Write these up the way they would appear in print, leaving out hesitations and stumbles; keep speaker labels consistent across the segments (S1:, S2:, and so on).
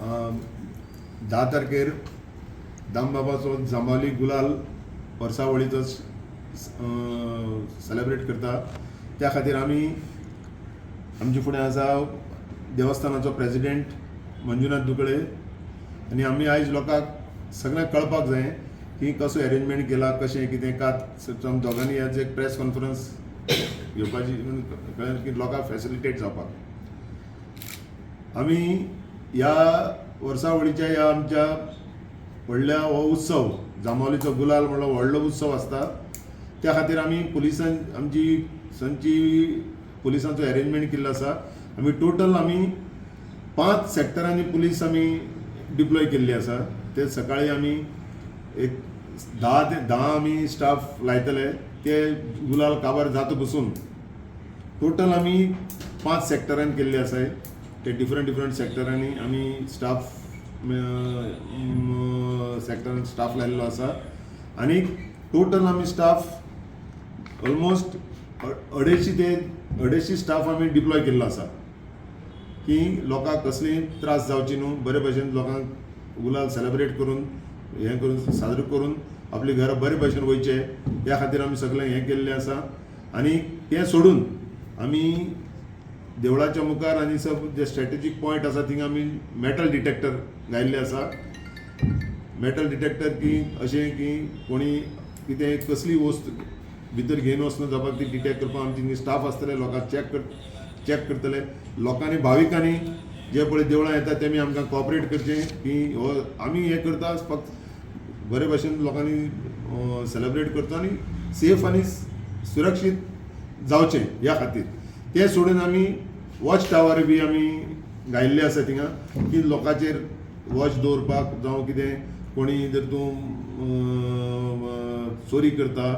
S1: 10 तारखेर दामबाबाचो जांबावली गुलाल वर्सावळीचो सेलेब्रेट करता. त्या खातीर आमी, आमचे फुडें आसा देवस्थानाचो प्रेसिडेंट मंजुनाथ दुकळे आनी आमी आयज लोकांक सगळ्यांक कळपाक जाय की कसो एरेंजमेंट केला, कशें कितें कात. दोगांनी आज एक प्रेस कॉन्फरन्स घेवपाची कळ्ळें की लोकांक फेसिलिटेट जावपाक. आमी ह्या वर्सावळीच्या ह्या आमच्या व्हडल्या हो उत्सव, जांबावलीचो गुलाल म्हणलो व्हडलो उत्सव आसता. त्या खातीर आमी पुलिसान आमची संची पुलिसांचो एरेंजमेंट केल्लो आसा. आमी टोटल आमी पांच सेक्टरांनी पुलीस आमी डिप्लॉय केल्ली आसा. ते सकाळी आमी एक 10 ते 10 आमी स्टाफ लायतले, ते गुलाल काबार जाता बसून. टोटल आमी पांच सेक्टरान केल्ले आसाय. ते डिफरंट डिफरंट सेक्टरांनी आमी स्टाफ, सेक्टरान स्टाफ लायल्लो आसा आनी टोटल आमी स्टाफ ऑलमोस्ट 250 ते 250 स्टाफ आमी डिप्लॉय केल्लो आसा की लोकांक कसलीय त्रास जावची न्हू, बरे भशेन लोकांक गुलाल सेलेब्रेट करून, हें करून, साजरो करून आपली घरां बरे भशेन वयचे, ह्या खातीर आमी सगळें हें केल्लें आसा. आनी तें सोडून आमी देवळाच्या मुखार आनी सब जे स्ट्रॅटेजीक पॉयंट आसा, थिंगा आमी मेटल डिटेक्टर घायल्ले आसा. मेटल डिटेक्टर की अशें की कोणी कितें कसली वस्त भितर घेवन वचना जावपाक, ती डिटेक्ट करपाक आमची स्टाफ आसतले. लोकांक चॅक करतले. लोकांनी, भाविकांनी जे पळय देवळां येता, तेमी आमकां कॉपरेट करचें की हो आमी हें करता, फक्त बरे भशेन लोकांनी सेलेब्रेट करचो आनी सेफ आनी सुरक्षीत जावचें ह्या खातीर. तें सोडून आमी वॉच टावर बी आमी घायल्ले आसा थिंगा की लोकांचेर वॉच दवरपाक, जावं कितें कोणी जर तूं चोरी करता,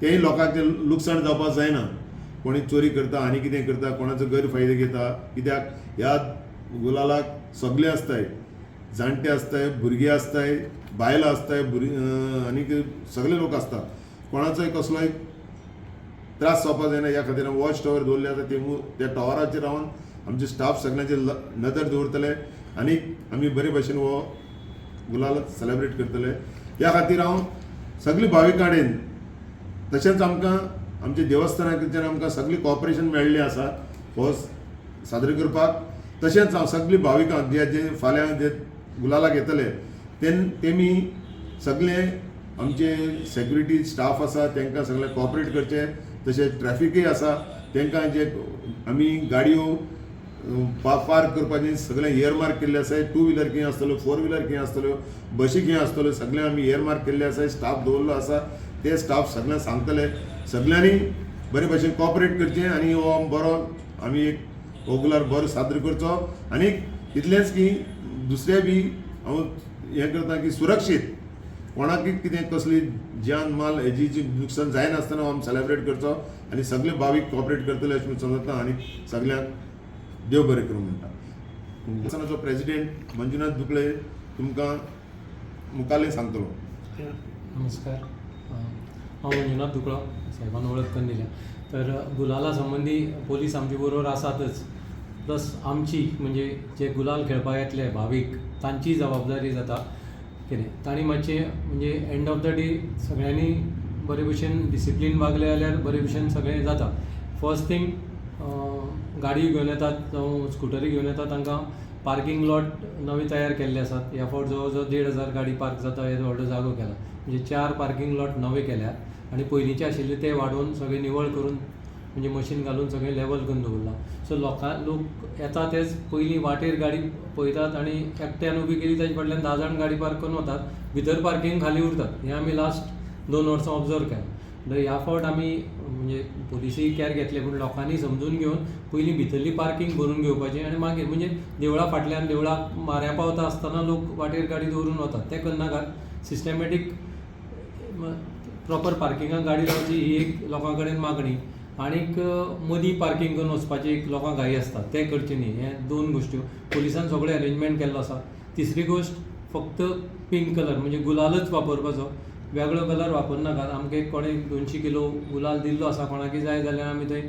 S1: तेंय लोकांचें लुकसाण जावपाक जायना. कोणी चोरी करता आनी कितें करता, कोणाचो गैरफायदो घेता, कित्याक ह्या गुलालाक सगळे आसताय, जाणटे आसताय, भुरगीं आसताय, बायलां आसताय, भुरगीं आनीक सगळे लोक आसता. कोणाचोय कसलोय त्रास जावपाक जायना ह्या खातीर वॉच टावर दवरले आसा. ते त्या टॉवराचेर रावन आमचे स्टाफ सगळ्यांचेर नदर दवरतले आनी आमी बरे भशेन हो गुलाल सेलेब्रेट करतले. ह्या खातीर हांव सगळीं भाविकां कडेन, तशेंच आमकां आमच्या देवस्थाना कडच्यान आमकां सगळी कॉपरेशन मेळ्ळें आसा हो साजरो करपाक. तशेंच हांव सगळीं भाविकांक जे जे फाल्यां जे गुलालाक येतले, तेमी सगळे आमचे सेक्युरिटी स्टाफ आसा, तांकां सगळें कॉपरेट करचें. तशेंच ट्रॅफिकय आसा, तांकां जे आमी गाडयो पार्क करपाचें सगळें इयरमार्क केल्लें आसा. टू व्हिलर खंय आसतल्यो, फोर व्हिलर खंय आसतल्यो, बशी खंय आसतल्यो, सगळें आमी इयरमार्क केल्लें आसा. स्टाफ दवरलो आसा, ते स्टाफ सगळ्यांक सांगतले. सगळ्यांनी बरे भशेन कॉपरेट करचें आनी हो बरो आमी एक हो गुलाल बरो साजरो करचो. आनी इतलेंच की दुसरें बी हांव हें करता की सुरक्षीत, कोणाकय कितें कसली जान माल हेजी जी नुकसान जायनासतना आमी सेलेब्रेट करचो आनी सगळे भावीक कॉपरेट करतले अशें म्हूण समजता आनी सगल्यांक देव बरें करूं म्हणटा. देवस्थानाचो प्रेसिडेंट मंजुनाथ दुकळे तुमकां मुखारलें सांगतलो.
S2: नमस्कार, हांव मंजुनाथ दुकळो, साहेबान वळख करून दिल्या. तर गुलाला संबंदी पोलीस आमचे बरोबर आसातच, प्लस आमची म्हणजे जे गुलाल खेळपाक येतले भावीक, तांची जबाबदारी जाता कितें तांणी मातशें म्हणजे एंड ऑफ the day सगळ्यांनी बरे भशेन डिसिप्लीन वागले जाल्यार बरे भशेन सगळें जाता. फर्स्ट थींग, गाडी घेवन येतात जावं स्कुटरी घेवन येतात, तांकां पार्कींग लॉट नवे तयार केल्ले आसात. ह्या फावट जवळ जवळ 1500 गाडी पार्क जाता येदो व्हडलो जागो केला. म्हणजे चार पार्कींग लॉट नवे केल्यात आनी पयलींचे आशिल्ले ते वाडोवन सगळे निवळ करून, म्हणजे मशीन घालून सगळें लेवल करून दवरलां. सो लोक येता तेच पयलीं वाटेर गाडी पळयतात आनी एकट्यान उबी केली, ताजे फाटल्यान 10 जाण गाडी पार्क करून वतात, भितर पार्कींग खाली उरतात. हें आमी लास्ट 2 वर्सां ऑब्जर्व केलां. म्हणटगीर ह्या फावट आमी म्हणजे पोलिसूय कॅर घेतले, पूण लोकांनी समजून घेवन पयलीं भितरली पार्कींग भरून घेवपाची आनी मागीर म्हणजे देवळा फाटल्यान, देवळाक माऱ्या पावता आसतना लोक वाटेर गाडी दवरून वतात, तें करनाकात. सिस्टमॅटीक प्रॉपर पार्किंगाक गाडी लावची ही एक लोकां कडेन मागणी. आनीक मदीं पार्कींग करून वचपाची एक लोकांक घाई आसता, तें करचें न्ही. हे दोन गोश्ट्यो पुलिसान सगळें अरेंजमेंट केल्लो आसा. तिसरी गोश्ट, फक्त पिंक कलर म्हणजे गुलालच वापरपाचो, वेगळो कलर वापरनाकात. आमकां एक कोणें 200 किलो गुलाल दिल्लो आसा. कोणाकय जाय जाल्यार आमी थंय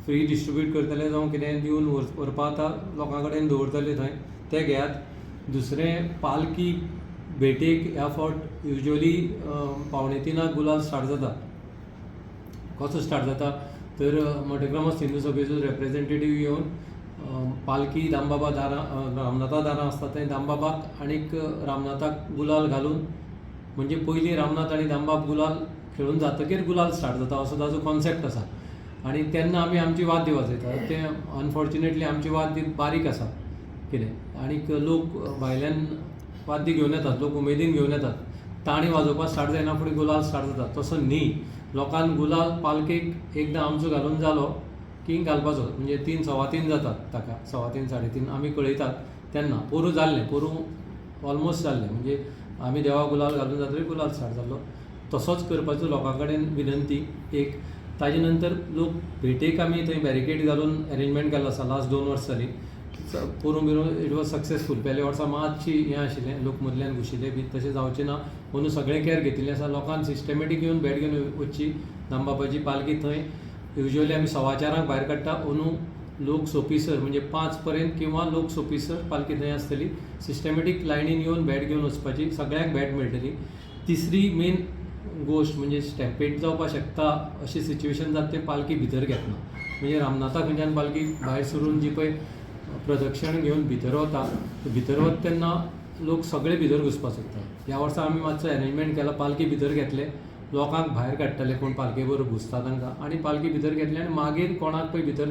S2: फ्री डिस्ट्रिब्यूट करतले, जावं कितें दिवन व्हरपा आतां लोकां कडेन दवरतले थंय, ते घेयात. दुसरें, पालकी भेटेक ह्या फावट युजली 2:45 गुलाल स्टार्ट जाता. कसो स्टार्ट जाता तर मठग्रामस्थ हिंदू सभेचो रेप्रेजेंटेटीव येवन पालकी दामबाबा दारां, रामनाथा दारां आसता थंय दामबाबाक आनीक रामनाथाक गुलाल घालून, म्हणजे पयलीं रामनाथ आनी दामबाब गुलाल खेळून जातकीर गुलाल स्टार्ट जाता असो ताजो कॉन्सेप्ट आसा. आनी तेन्ना आमी आमची वाद्य वाजयतात. तें अनफॉर्च्युनेटली आमची वाद्य बारीक आसा कितें, आनीक लोक भायल्यान वाद्य घेवन येतात, लोक उमेदीन घेवन येतात. ताणी वाजोवपाक स्टार्ट जायना फुडें गुलाल स्टार्ट जाता. तसो न्ही, लोकान गुलाल पालकेक एकदां आमचो घालून जालो की घालपाचो, म्हणजे 3 3:15 जातात ताका, 3:15 3:30 आमी कळयतात तेन्ना. पोरूं जाल्लें, पोरूं ऑलमोस्ट जाल्लें, म्हणजे आमी देवा गुलाल घालून जातकीर गुलाल स्टार्ट जाल्लो. तसोच करपाचो लोकां कडेन विनंती एक. ताजे नंतर लोक भेटेक आमी थंय बॅरिकेड घालून एरेंजमेंट केल्लो आसा. लास्ट 2 वर्सां जालीं पोरूं बिरूं it was successful. पेल्या वर्सा मातशी हें आशिल्लें, लोक मदल्यान घुशिल्ले बी, तशें जावचें ना अंदू सगळें कॅर घेतिल्लें आसा. लोकान सिस्टमॅटीक येवन भेट घेवन वचची. दामबाबाची पालकी थंय युजली आमी 4:15 भायर काडटा. अंदू लोक सोंपीसर म्हणजे 5 पर्यंत किंवा लोक सोंपीसर पालकी थंय आसतली. सिस्टमॅटीक लायनीन येवन भेट घेवन वचपाची, सगळ्यांक भेट मेळटली. तिसरी मेन गोश्ट म्हणजे स्टॅम्पेड जावपाक शकता अशी सिच्युएशन जाता तें पालकी भितर घेतना, म्हणजे रामनाथा खंयच्यान पालकी भायर सरून जी पळय प्रदक्षिण घेवन भितर वता, भितर वता तेन्ना लोक सगळे भितर घुसपाक सोदता. ह्या वर्सा आमी मातसो एरेंजमेंट केला, पालकी भितर घेतले, लोकांक भायर काडटले कोण पालके बरोबर घुसता तांकां, आनी पालकी भितर घेतले आनी मागीर कोणाक पळय भितर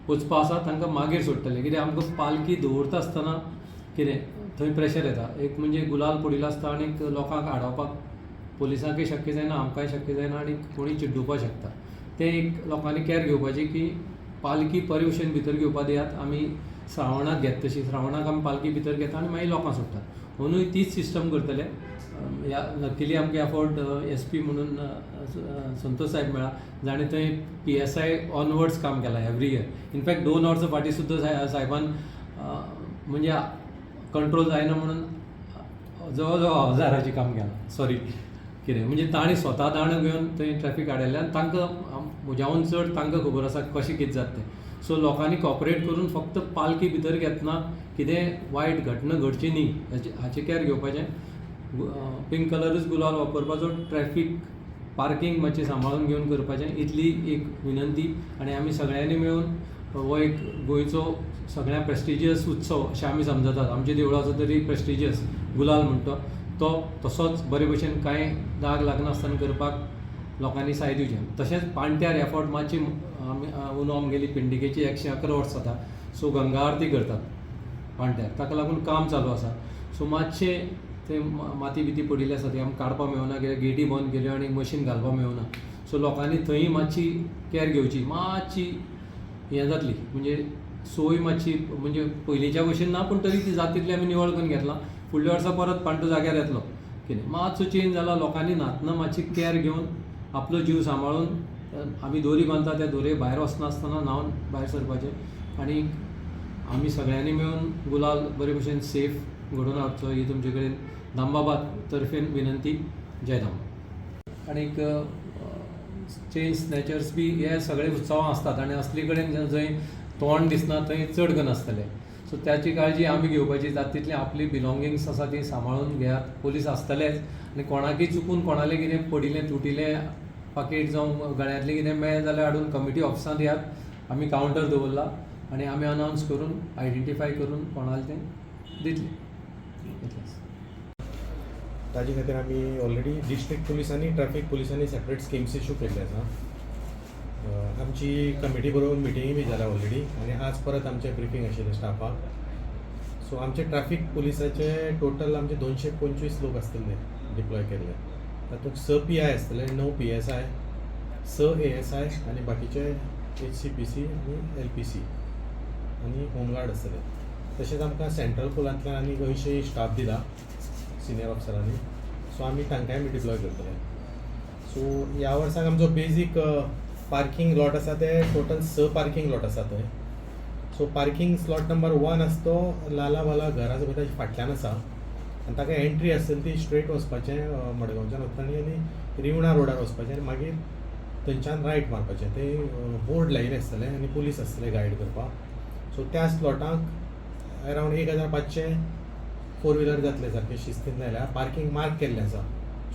S2: वचपा आसा तांकां मागीर सोडटले. कित्याक आमकां पालकी दवरता आसतना कितें थंय प्रेशर येता, एक म्हणजे गुलाल पडिल्लो आसता आनी लोकांक आडावपाक पोलिसांकय शक्य जायना, आमकांय शक्य जायना, आनी कोणूय चिड्डुवपाक शकता. तें एक लोकांनी कॅर घेवपाची की पालकी बरे भशेन भितर घेवपा दियात. आमी श्रावणाक घेत तशी श्रावणाक आमी पालकी भितर घेता आनी मागीर लोकांक सोडटात. अंदूय तीच सिस्टम करतले. ह्या लकीली आमकां ह्या फावट एस पी म्हणून संतोष साहेब मेळ्ळा, जाणें थंय PSI onwards काम केलां एवरी इयर. इनफॅक्ट 2 वर्सां फाटीं सुद्दां साहेबान म्हणजे कंट्रोल जायना म्हणून जवळ जवळ 1000 काम केलां, सॉरी कितें म्हणजे ताणें स्वता दांडो घेवन थंय ट्रॅफीक हाडिल्लें आनी तांकां म्हज्याहून चड तांकां खबर आसा कशें कितें जाता तें. सो लोकांनी कॉपरेट करून फक्त पालकी भितर घेतना कितें वायट घटना घडची न्ही हाचें कॅर घेवपाचें. पिंक कलरूच गुलाल वापरपाचो, ट्रॅफीक पार्कींग मातशें सांबाळून घेवन करपाचें, इतली एक विनंती. आनी आमी सगळ्यांनी मेळून हो एक गोंयचो सगळ्या प्रेस्टिजियस उत्सव अशें आमी समजतात. आमच्या देवळाचो तरी प्रेस्टिजियस गुलाल म्हणटा तो तसोच बरे भशेन कांय दाग लागनासतना करपाक लोकांनी साय दिवचें. तशेंच पाणट्यार ह्या फावट मातशी आमी अंदू आमगेली पिंडिकेची 111 वर्सां जाता, सो गंगा आरती करतात पाणट्यार, ताका लागून काम चालू आसा. सो मातशें थंय माती बिती पडिल्ली आसा ती आमकां काडपाक मेळना, कित्याक गेटी बंद केल्यो आनी मशीन घालपाक मेळना. सो लोकांनी थंय मातशी कॅर घेवची, मातशी हें जातली म्हणजे सोय मातशी म्हणजे पयलींच्या भशेन ना, पूण तरी ती जाता तितली आमी निवळ करून घेतलां. फुडल्या वर्सा परत पाणटो जाग्यार येतलो. कितें मातसो चेंज जाला, लोकांनी न्हातना मातशी कॅर घेवन आपलो जीव सांबाळून आमी दोरी बांदता त्या दोरये भायर वचनासतना न्हांवन भायर सरपाचें, आनी आमी सगळ्यांनी मेळून गुलाल बरे भशेन सेफ घडोवन हाडचो ही तुमचे कडेन दामबाबा तर्फेन विनंती. जय दामबाब. आनीक चेन स्नॅचर्स बी हे सगळे उत्सवां आसतात आनी असले कडेन जंय तोंड दिसना थंय चड करून आसतले. सो त्याची काळजी आमी घेवपाची, जाता तितलें आपली बिलोंगिंग्स आसा ती सांबाळून घेयात. पोलीस आसतलेच आनी कोणाकय चुकून कोणालें कितें पडिल्लें तुटिल्लें पाकीट जावं गळ्यांतलें कितें मेळ्ळें जाल्यार हाडून कमिटी ऑफिसांत दियात. आमी कावंटर दवरला आनी आमी अनावन्स करून आयडेंटिफाय करून कोणालें तें दितले. इतलेंच.
S3: ताजे खातीर आमी ऑलरेडी डिस्ट्रिक्ट पुलिसांनी ट्रॅफीक पुलिसांनी सेपरेट स्किम्स इशू केल्ले आसा. आमची कमिटी बरोबर मिटिंगय बी जाल्या ऑलरेडी आनी आज परत आमचें ब्रिफींग आशिल्लें स्टाफाक. सो आमचे ट्रॅफीक पुलिसाचे टोटल आमचे 225 लोक आसतले डिप्लॉय केल्ले. तातूंत 6 PI आसतले, 9 PSI, 6 ASI आनी बाकीचे HCPC आनी LPC आनी होमगार्ड आसतले. तशेंच आमकां सेंट्रल पुलांतल्यान आनी 80 स्टाफ दिला सिनियर ऑफिसरांनी, सो आमी तांकांय बी डिप्लॉय करतले. सो ह्या वर्साक आमचो बेजीक पार्कींग लॉट आसा ते टोटल 6 पार्कींग लॉट आसा थंय. सो पार्कींग स्लॉट नंबर 1 आसा तो लाला वाला घर आसा पळय ताच्या फाटल्यान आसा आनी ताका एंट्री आसतली ती स्ट्रेट वचपाचें मडगांवच्यान वतना आनी रिवणा रोडार वचपाचें आनी मागीर थंयच्यान रायट मारपाचें. थंय बोर्ड लायिल्ले आसतले आनी पुलीस आसतले गायड करपाक. सो त्या स्लॉटाक अरावंड 1500 फोर व्हिलर जातले सारके शिस्तीन जाल्यार पार्किंग मार्क केल्लें आसा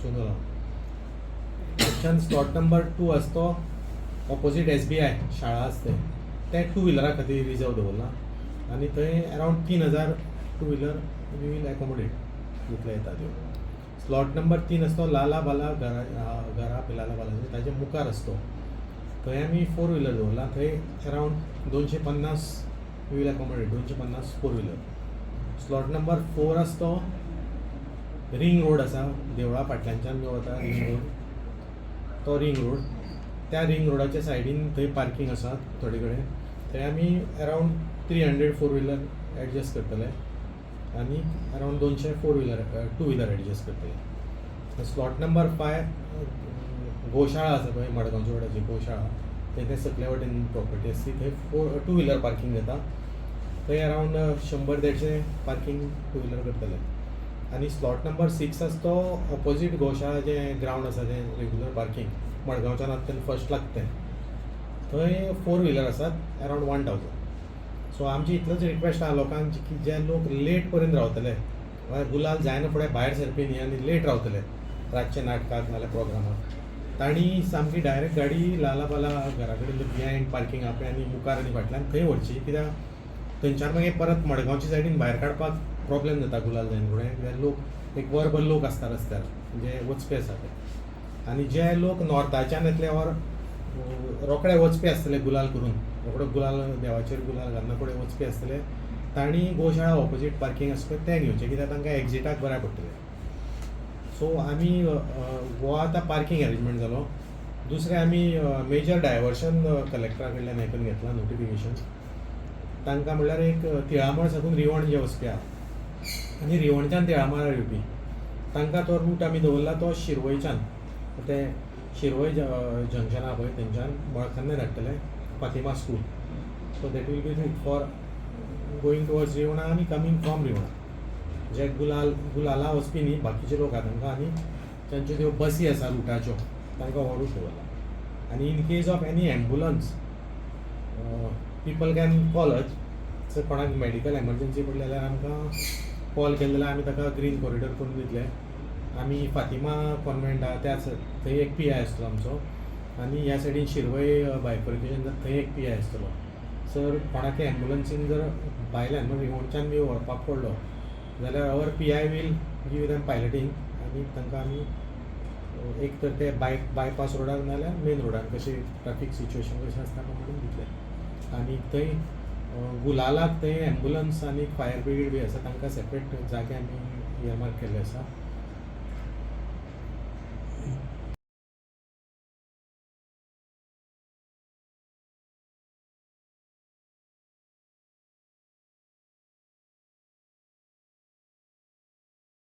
S3: चुनो लावन. थंयच्यान स्लॉट नंबर 2 आसा तो ऑपोजीट SBI शाळा आसा थंय, तें टू व्हिलरा खातीर रिजर्व दवरलां आनी थंय around 3000 two wheeler we will accommodate जितले येता त्यो. स्लॉट नंबर 3 आसा तो लाला बाला घरा घरा पळय लाला बालाचे ताजे मुखार आसा तो, थंय आमी फोर व्हिलर दवरला. थंय around 250 we will accommodate, 250 four wheeler. Slot number 4 आसा तो रिंग रोड आसा देवळा फाटल्यानच्यान जो वता रिंग रोड, तो रिंग रोड, त्या रिंग रोडाच्या सायडीन थंय पार्किंग आसा थोडे कडेन, थंय आमी अरावंड 300 फोर व्हिलर एडजस्ट करतले आनी around 200 four wheeler two wheeler adjust करतले. स्लॉट नंबर 5 गोशाळा आसा पळय मडगांवच्या वटाची गोशाळा, थंय ते सकल्या वटेन प्रॉपर्टी आसा ती, थंय टू व्हिलर पार्किंग जाता, थंय अरावंड 100-150 पार्किंग टू व्हिलर करतले. आनी स्लॉट नंबर 6 आसा तो ऑपोजीट गोशाळा जें ग्रावंड आसा तें रेगुलर पार्किंग मडगांवच्यान आतां तेन्ना फर्स्ट लागता तें, थंय फोर व्हिलर आसात अरावंड 1000. सो आमची इतलोच रिक्वेस्ट आहा लोकांक की जे लोक लेट पर्यंत रावतले वा गुलाल जायना फुडें भायर सरपी न्ही आनी लेट रावतले रातचे नाटकाक नाल्यार प्रोग्रामाक, तांणी सामकी डायरेक्ट गाडी लाला बाला घरा कडेन बिहायंड पार्किंग आहा पळय आनी मुखार आनी फाटल्यान थंय व्हरची, कित्याक थंयच्यान मागीर परत मडगांवच्या सायडीन भायर काडपाक प्रॉब्लेम जाता गुलाल जायना फुडें, कित्याक लोक एक वरभर लोक आसता रस्त्यार जे वचपी आसा ते, आनी जे लोक नॉर्थाच्यान येतले ऑर रोखडे वचपी आसतले गुलाल करून, रोखडो गुलाल देवाचेर गुलाल घालना फुडें वचपी आसतले तांणी गोशाळा ऑपोजीट पार्किंग आसा पळय तें घेवचें, कित्याक तांकां एक्झिटाक बऱ्याक पडटलें. सो आमी हो आतां पार्किंग एरेंजमेंट जालो. दुसरें आमी मेजर डायवर्शन कलेक्टरा कडल्यान हें करून घेतलां नोटिफिकेशन, तांकां म्हणल्यार एक तिळामळ साकून रिवण जे वचपी आहा आनी रिवणच्यान तिळामळार येवपी तांकां तो रूट आमी दवरला तो शिरवयच्यान, ते शिरवय जंक्शन आहा पळय थंयच्यान मळखान्ने धाडटले Fatima school, so that will be route for going towards Rivana आनी कमींग फ्रॉम रिवणा. जे गुलाला वचपी न्ही बाकीचे लोक आहा तांकां आनी तांच्यो त्यो बसी आसा रुटाच्यो तांकां हो रूट दवरला. आनी in case of any ambulance people can call us, जर कोणाक मेडिकल एमर्जन्सी पडली जाल्यार आमकां कॉल केले जाल्यार आमी ताका ग्रीन कॉरिडोर करून दितले. आमी फातिमा कॉन्वेंट आहा त्याच थंय एक PI आसतलो आमचो आनी ह्या सायडीन शिरवय बायफर्केशन जाता थंय एक PI आसतलो. सर कोणाक एम्बुलन्सीन जर भायल्यान म्हणजे रिवणच्यान बी व्हरपाक पडलो जाल्यार our PI will give them piloting आनी तांकां आमी एक तर ते बायपास रोडार नाल्यार मेन रोडार कशें ट्राफीक सिच्युएशन कशें आसता प्रमाणे दितले. आनी थंय गुलालाक थंय एम्बुलन्स आनी फायर ब्रिगेड बी आसा तांकां सेपरेट जागे आमी इयरमार्क केल्ले आसा.